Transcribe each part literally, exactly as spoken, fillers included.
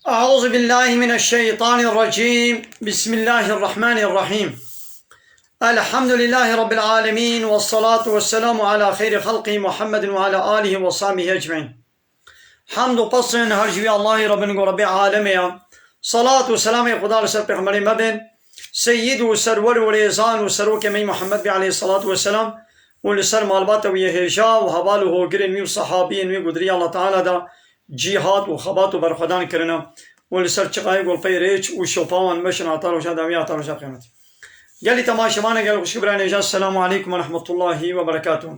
أعوذ بالله من الشيطان الرجيم. بسم الله الرحمن الرحيم. الحمد لله رب العالمين، والصلاة والسلام على خير خلقه محمد وعلى آله وصحبه أجمعين. Hamd û pesên her ji wî Allahî re bin ku Rebbê alemê ye. Salat û selamê Xuda li ser Pêxemberê me bin, Seyyid û Serwer û Rêzan û Serokê me yî Muhammed bî aleyhissalatu vesselam û li ser malbata wî yê hêja û heval û hogirên wî û sehabiyên wî ku di rêya Allah Teala de cîhad û xebat û berxwedan kirine û li ser çiqayê ku li pey rêç û şopa wan meşin heta roja dawî heta roja qiyametê. Gelî temaşevanê gel xwişk birayên hêja, Selamu aleykum ve rahmetullahi ve berekatuh.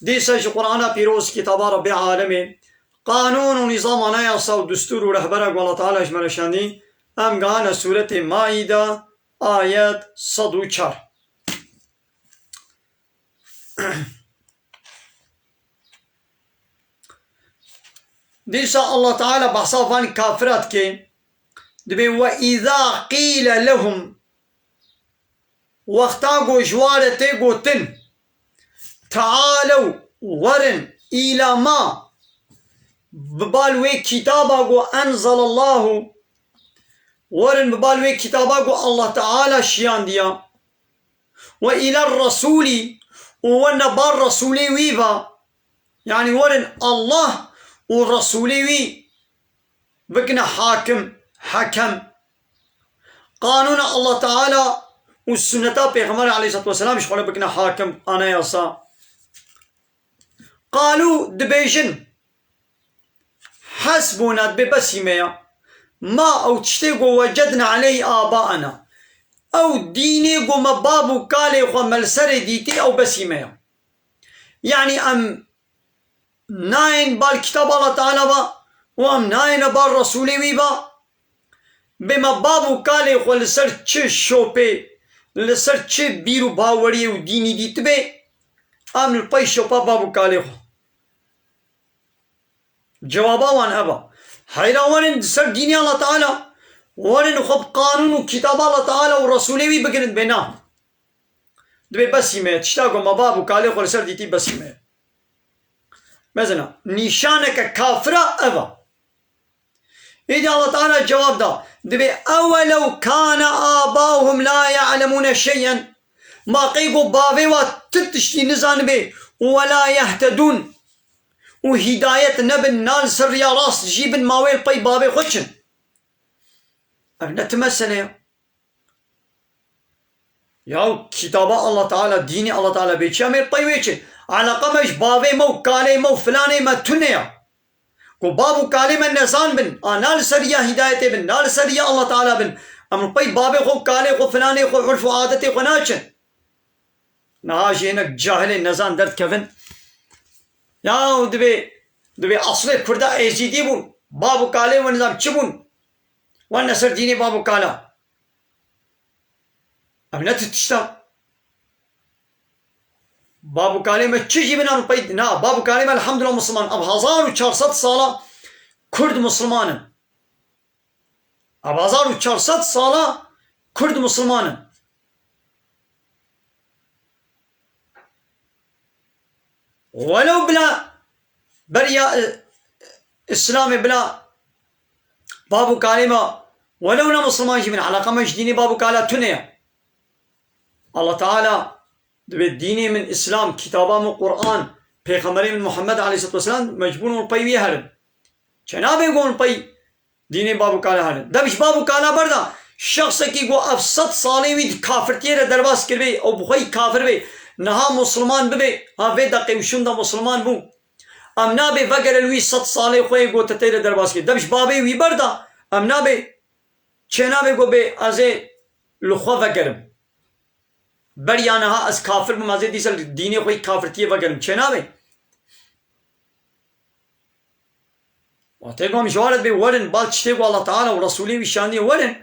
Dîsa ji Qur'ana pîroz, kitaba Rebbê alemê, qanûn û nîzam, anayasa û destûr û rehbera ku Allah Teala ji me re şandî, em gihane sûretê Maîde, ayet sed û çar. Dîsa Allah Teala behsa van kafira dike, dibê, "Ve îza qîle lehum", wexta ku ji wa re tê gotin, "Tealew, werin, îla ma, bi bal wê kitaba ku enzelallahu, werin bi bal wê kitaba ku Allah Teala şiyandiya." Ve îler resûlî, û werine bar resûlê wî ve. Yanî werin Allah û resûlê wî bikine hakim, hekem. Qanûna Allah Teala û sunneta Pêxemberê aleyhisselatu vesselam ji xwe re bikine hakim, anayasa. Qalû, dibêjin, "Hesbûna", dibê besî me ya. "Ma", ew tiştê ku "wecedna aleyhî abaena", ew dînê ku me bab û kalê xwe me li serê dîtî, ew besî me ya. Yanî em nayên bal kitaba Allah Teala ve û em nayêne bal Resûlê wî ve. Bê me bab û kalê xwe li ser çi şopê, li ser çi bîr û baweriyê û dînî dîtibê, em li pey şopa bab û kalê xwe. Cewaba wan ev e. Heyra werin ser dînê Allah Teala, werin xwe bi qanûn û kitaba Allah Teala û Resûlê wî bigirin, bê na. Dibê besî me ye. Tişta ku me bab û kalê xwe li ser dîtî, besî me ye. Mezina, nîşaneke kafira ev e. Êdî Allah Teala cewab da. Dibê, "Ewelew kâne âbâuhum lâ ya'lemûne şey'en." Ma qey ku bavê wa ti tiştî nizanibê û "we lâ yehtedûn", û hîdayet nebin, na li ser riya rast jî bin, ma wê li pey bavê xwe çin. Ev ne ti mesele ye. Ya kitaba Allah Teala, dînê Allah Teala bê çi, em ê pey wê çi? Eleqa me ji bavê me û kalê me û filanê me tune ya. Ku bab û kalê me nezan bin, a na li ser riya hîdayetê bin, na li ser riya Allah Teala bin, em li pey bavê xwe û kalê xwe, filanê xwe, urf û adetê xwe naçin. Niha jî hinek cahilên nezan derdikevin. Ya dibê, dibê eslê Kurda Êzîdî bûn. Bab û kalê we nizam çi bûn? Wan ne ser dînê bab û kala. Ev ne ti tişta. Bab û kalê me çi jî bin em pey, na, bab û kalê me elhamdulillah Musliman. Ev hezar û çar sed sala Kurd Musliman in. Ev hezar û çar sed sala Kurd Musliman in. Welew bila beriya, e, Îslamê bila bab û kalê me, welew ne Musliman jî bin, eleqa me ji dînê bab û kala tune ye. Allah Teala dibê dînê min Îslam, kitaba min Qur'an, Pêxemberê min Muhammed aleyhisselatu vesselam, mecbûr hûn pey wî herin. Çênabe ku hûn pey dînê bab û kala herin. Dem ji bab û kala berda, şexsekî ku ev sed salê wî di kafirtiyê de derbas kiribê, ew bi xwe yî kafir bê, niha Musliman bibê, ha vê deqê û şûnda Musliman bû. Em nabê vegerin wî sed salê xwe yê ku te tê de derbas kir. Dem ji babê wî berda, em nabê, çênabe ku bê ez ê li xwe vegerim. Beriya niha ez kafir bûm, ez ê dîsa li dînê xwe yî kafirtiyê vegerim. Çênabe. Wextê ku em ji wan re dibê werin, bal tiştê ku Allah Teala û Resûlê wî şandiye werin,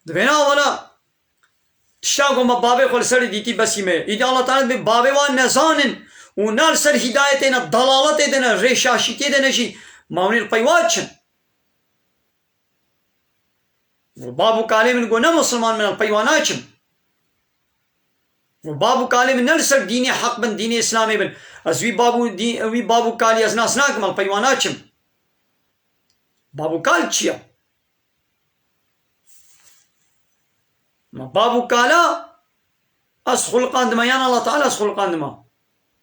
dibê na wela tişta ku me bavê xwe li serê dîtî besî me ye. Îdî Allah Teala dibê bavê wan nezanin û na li ser hîdayetê ne, dalaletê de ne, rêşaşîtiyê de ne jî, ma hûn ê li pey wan çin. Û bab û kalê min ku ne Musliman min, em pey wan naçim. Û bab û kalê min ne li ser dînê heq bin, dînê Îslamê bin. Ez wî bab û dî-, wî bab û kalî ez nas nakim, em pey wan naçim. Bab û kal çi ye? Ma bab û kala ez xulqandime, yan Allah Teala ez xulqandime?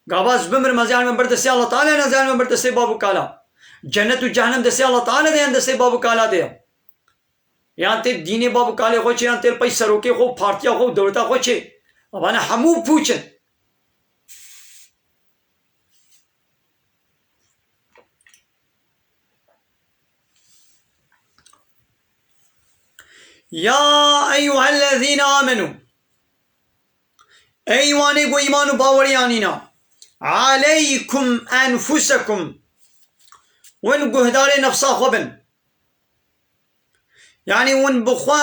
Gava ez bimirim, ez yanime bir destê Allah Teala, yan ez yanime bir destê bab û kala? Cennet û cehennem destê Allah Teala de, yan destê bab û kala de ye? Yan tê dînê bab û kalê xwe çê, yan tê li pey serokê xwe û partiya xwe û dewleta xwe çê? Evane hemû pûç in. Ya eyyuhellezîne amenû. Ey wanê ku îman û bawerî anîna. Aleykum enfusekum. Win guhdarê nefsa xwe bin. Yanî win bi xwe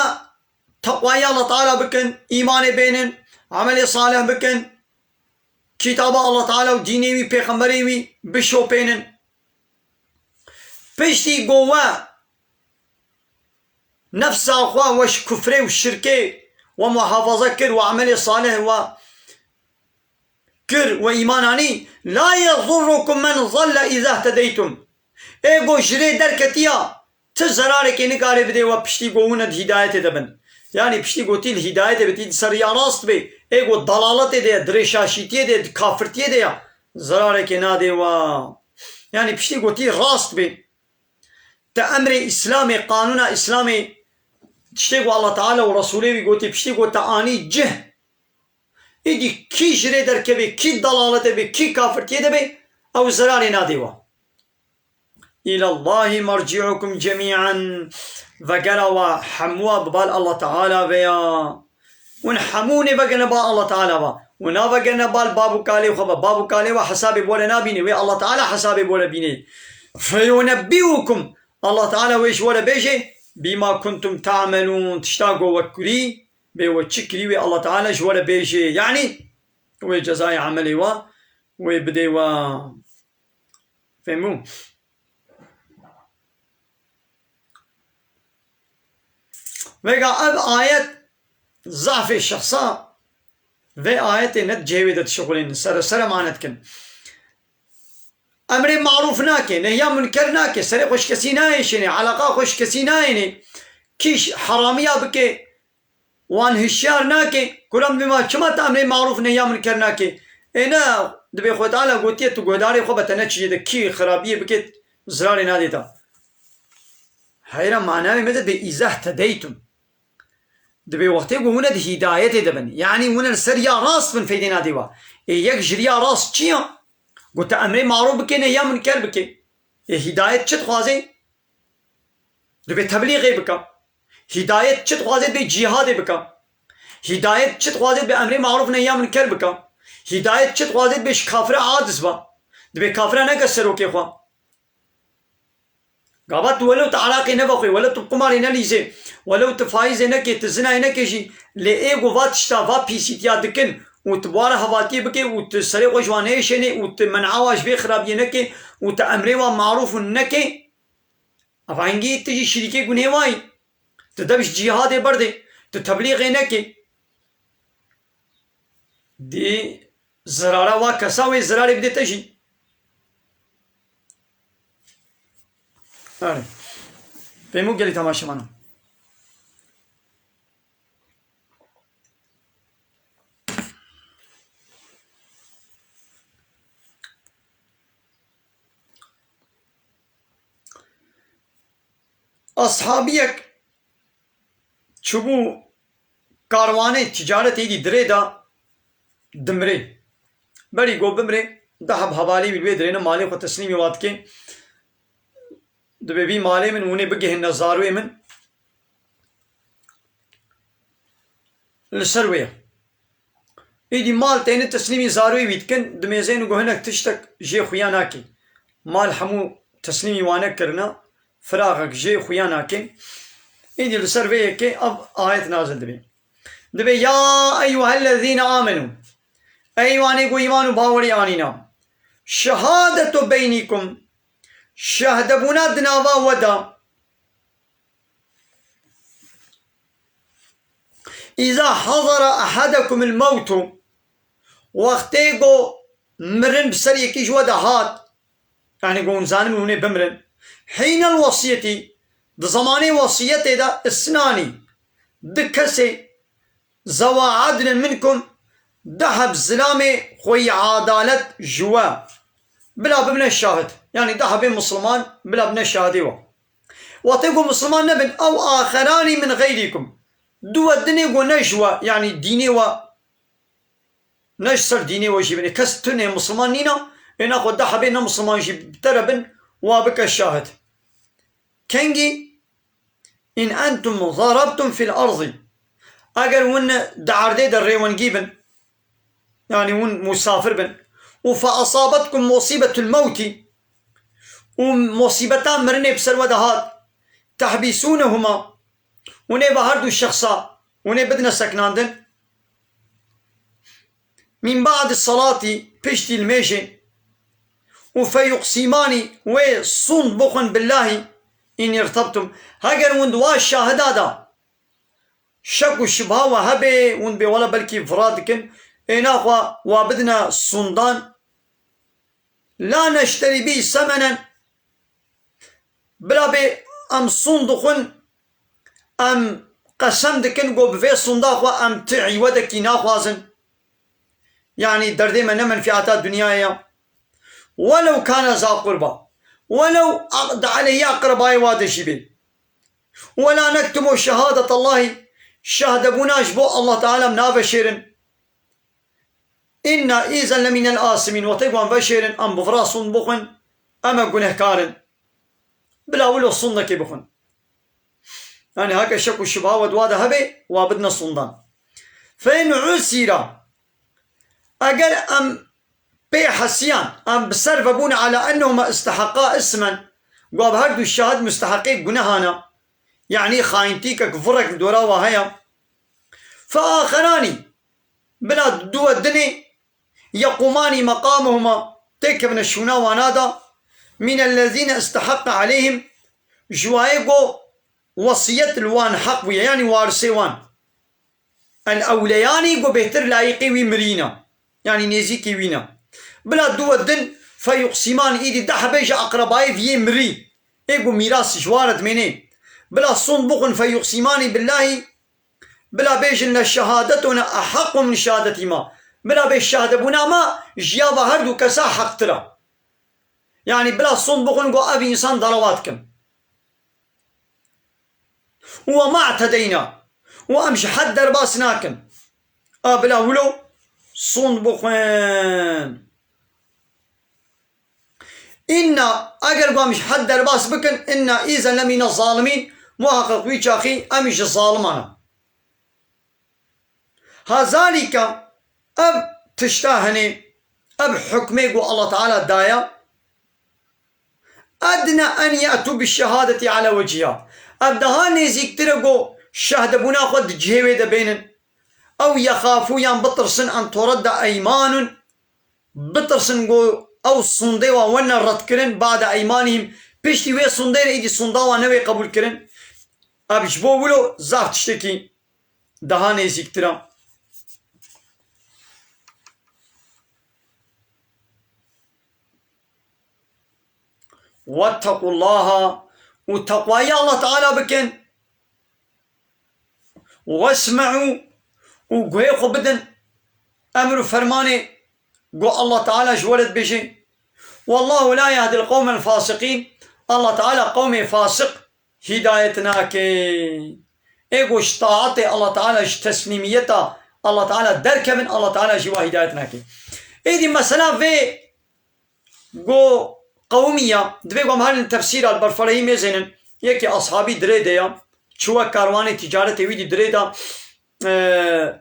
teqwayî Allah Teala bikin, îmanê bênin, emelê salih bikin, kitaba Allah Teala û dînê wî, pêxemberê wî bişopênin. Piştî ku we nefsa xwe we ji kufrê û şirkê we muhafaza kir, we emelê salih we kir, we îman anî, la yezurrukum men zalle îza htedeytum. Ê ku ji rê derketiya, ti zerarekê nikare bidê we piştî ku hûn di hîdayetê de bin. Yanî piştî ku tî li hîdayetê be, tî di ser riya rast bê, ê ku dalaletê de ye, di rêşaşîtiyê de ye, di kafirtiyê de ye, zerarekê nadê we. Yanî piştî ku tî rast bê, te emrê Îslamê, qanûna Îslamê, tiştê ku Allah Teala û Resûlê wî gotî, piştî ku te anî cih, îdî kî ji rê derkevê, kî dalaletê bê, kî kafirtiyê de bê, ew zerarê nadê we. Îlallahî merci'ukum cemî'en. Vegera we hemû bi bal Allah Teala ve ya. Hûn hemû nê vegerine bal Allah Teala ve. Hûn navegerine bal bab û kalê xwe ve. Bab û kalê we hesabê bo re nabînê. Wê Allah Teala hesabê bo re bînê. Feyunebbi'ukum. Allah Teala wê ji we re bêjê, bîma kuntum ta'melûn. Tişta ku we kirî, bê we çi kirî, wê Allah Teala ji we re bêjê. Yanî wê cezayê emelê we wê bidê we. Fehmû? Vêga ev ayet zafê şexsa vê ayetê ne di cihê wê de dişixulînin. Sere sere mane dikin. Emrê marûf nake, nehya munker nake, serê xwe ji kesî nayêşêne, eleqa xwe ji kesî nayêne. Kî ş-, heramiya bike, wan hişyar nake, kuram bima çima te emrê marûf nehya munker nake? Ê ne, dibê Xwedê Teala gotiye tu guhdarê xwe be, te ne çiyê de kî xirabiyê bike, zirarê nadê te. Heyra manayê me de bê îzah tedeytum. Dibê wextê ku hûn di hîdayetê de bin, yanî hûn li ser ya rast bin, feydê nadê we. Ê yek ji riya rast çi ya? Ku te emrê marûf bike, nehya munker bike. Ê hîdayet çi dixwaze? Dibê teblîxê bika. Hîdayet çi dixwaze dibê cîhadê bika. Hîdayet çi dixwaze dibê emrê marûf nehya munker bika. Hîdayet çi dixwaze dibê ji kafira aciz ba. Dibê kafira neke serokê xwe. Gava tu welew tu eraqê nevexwê, welew tu qumarê nelîzê, welew tu faîzê nekê, tu zinayê nekê jî, lê ê ku va tişta, va pîsîtiya dikin û tu bi wa re hevaltiyê bikê û tu serê xwe ji wan neyêşênê û tu men'a wa ji vê xirabiyê nekê û tu emrê wa marûf nekê, eva hingî tu jî şirîkê gunê wa yî. Tu dev ji cîhadê berdê, tu teblîxê nekê. Dî zirara wa kesa wê zirarê bidê te jî. Erê. Fehmû gelî temaşevanan. Ashabiyek çûbû karwanê ticaretê dî dirê de dimirê. Berî ku bimirê, deh heb hevalî wî li wê dirêne, malê xwe teslîmî wa dike. Dibê vî malê min, hûnê bigihîne zarwê min. Li ser wê ye. Êdî mal têne teslîmî zarwê wî dikin, dimêzên ku hinek tiştek jê xuya nake. Mal hemû teslîmî wane kirine, firaxek jê xuya nake. Êdî li ser vê yekê ev ayet nazil dibe. Dibe, "Ya eyyuhellezîne amenû." Ey wanê ku îman û bawerî anîna. "Şehadetu beynîkum." Şehdebûna di nava we de. "Îza hazara ehadekumul mewtu." Wextê ku mirin bi ser yekî ji we de hat, yanî ku hûn zanin hûn ê bimirin. "Hînel wesiyetî." Di zemanê wesiyetê de, isnanî, du kesê, zewa edlin minkum, du heb zilamê xweyî adalet ji we, bila bibine şahid. Yanî du hebê misilman bila bine şahidê we. Wextê ku misilman nebin, ew axeranî min xeyrîkum. Du we dinê ku ne ji we, yanî dînê we, ne ji ser dînê we jî bin. Ê kes tune misilman nîna, ê naxwe du hebê ne misilman jî bi te re bin, wa bike şahid. Kengî? In entum zarabtum fil ardi. Eger hûn di erdê de rêwengî bin, yanî hûn musafir bin, û fe asabetkum musîbetul mewtî, û musîbeta mirinê bi ser we de hat, tehbîsûnehuma, hûn ê bi her du şexsa, hûn ê bidine sekinandin, min ba'di salatî, piştî limêjê, û feyuqsîmanî, wê sûnd bixwin billahî, in irtabtum, heger hûn di wa şahida de şek û şibha we hebe, hûn bê wela belkî vira dikin, ê naxwe wa bidine sûndan, la neşterî bî semenen, bila bê em sûnd dixwin, em qesem dikin ku bi vê sûnda xwe em ti îwedekî naxwazin. Yanî derdê me ne menfîata dinyayê ya. Welew kana za qurba. Welew a-, di aleyhiya qirbayê wa de jî bê. Wela nektumu şehadetallahî. Şahdebûna ji bo Allah Teala em naveşêrin. Inna îzen leminel asimîn. Wextê ku em veşêrin, em bi vira sûnd bixwin, em e gunehkar in. Bila wilo sûndekê bixwin. Yanî heke şek û şibha we di wa de hebe, wa bidine sûndan. Fe in usîra. Eger em pê hesiyan, em bi ser vebûne ala ennehuma isteheqa ismen, ku bi her du şahid musteheqê guneha ne, yanî xayintîkek, virek li dora wa heye. Fe axeranî, bila du we dinê, yeqûmanî meqamehuma, têkevine şûna wana da, mînellezîne isteheqe aleyhim, ji wayê ku wesiyet li wan heq bûye, yanî warisê wan. El ewleyanî ku bêhtir layîqê wî mirî ne, yanî nêzîkî wî ne. Bila du we din, feyuqsîman, îdî du hebê ji eqrebayê viyê mirî, ê ku mîras ji wa re dimênê. Bila sûnd bixwin, feyuqsîmanî billahî, bila bêjin le şehadetuna eheqqu min şehadetî ma. Bila bê şahdebûna ma ji ya va her du kesa heqtir e. Yanî bila sûnd bixwin ku ev însan dalawa dikin. Û we ma i'tedeyna. Û em ji hed derbas nakin. A bila wilo sûnd bixwin. Înna, eger ku em ji hed derbas bikin, înna îzen lemîne zalimîn, muheqeq wî çaxî em ji zaliman in. Hazalîka, ev tişta hene, ev hukmê ku Allah Teala daye, edna en ye'tû bi şehadetî ala weciha. Ev daha nêzîktir e ku şahdebûna xwe di cihê wê de bênin. Ew yexafû yan bitirsin en turedde eymanun, bitirsin ku ew sûndê wa wene redkirin, ba'de eymanihim, piştî wê sûndê re îdî sûnda wa newê qebûl kirin. Ev ji bo wilo zaf tiştekî daha nêzîktir e. Wettekullaha, û teqwayî Allah Teala bikin. Wesme'û, û guhê xwe bidin emir û fermanê ku Allah Teala ji we re dibêje. Wallahu la yehdil qewmel fasiqîn. Allah Teala qewmê fasiq hîdayet nake. Ê ku ji taetê Allah Teala, ji teslîmiyeta Allah Teala derkevin, Allah Teala jî wa hîdayet nake. Êdî mesela vê ku qewimiya, divê ku em herin tefsîra li ber ferehî mêzênin, yekî ashabî dirê de ya, çû wek karwanê tîcaretê wî dî dirê de, e,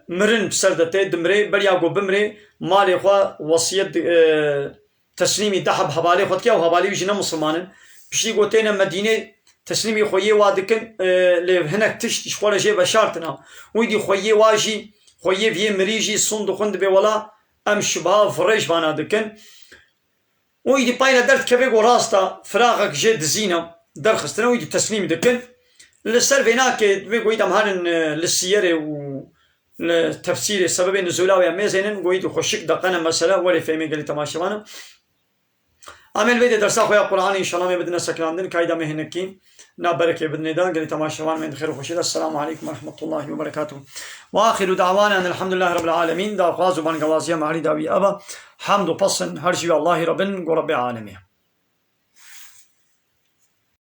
mirin bi ser de tê, dimirê, beriya ku bimirê, malê xwe wesiyet di-, e, teslîmî deheb hevalê xwe dike û hevalê wî jî ne misilman in. Piştî ku têne Medînê, teslîmî xweyê wa dikin, e, lê hinek tişt ji xwe re jê veşartina. Wî dî xweyê wa jî, xweyê viyê mirî jî sûn dixwin dibê wela em şibha virêj vana dikin. Û îdî payne derdikeve ku rast e, firaxek jê dizîne, derxistine û îdî teslîm dikin. Li ser vênakê divê ku îdî em herin, e, li siyerê û li tefsîrê sebebê nizûla wê em mêzênin, ku îdî xweşik deqene mesele, werê fehmê gelî temaşevanan. Em ê li vê de dersa xwe ya Qur'anê înşallah em ê bidine sekinandin, kayda me hinekî na berekê bidinê de, gelî temaşevan me di xêr û xweşî de. Esselamu aleykum ve rahmetullahi ve berekatuh. Ve axiru da'wana enelhamdülillahi rabbil alemin. Daxwaz û bangewaziya me herî dawî ev e. Hamd û pesn her jî Allahî Rabbin, go Rabbê alemê.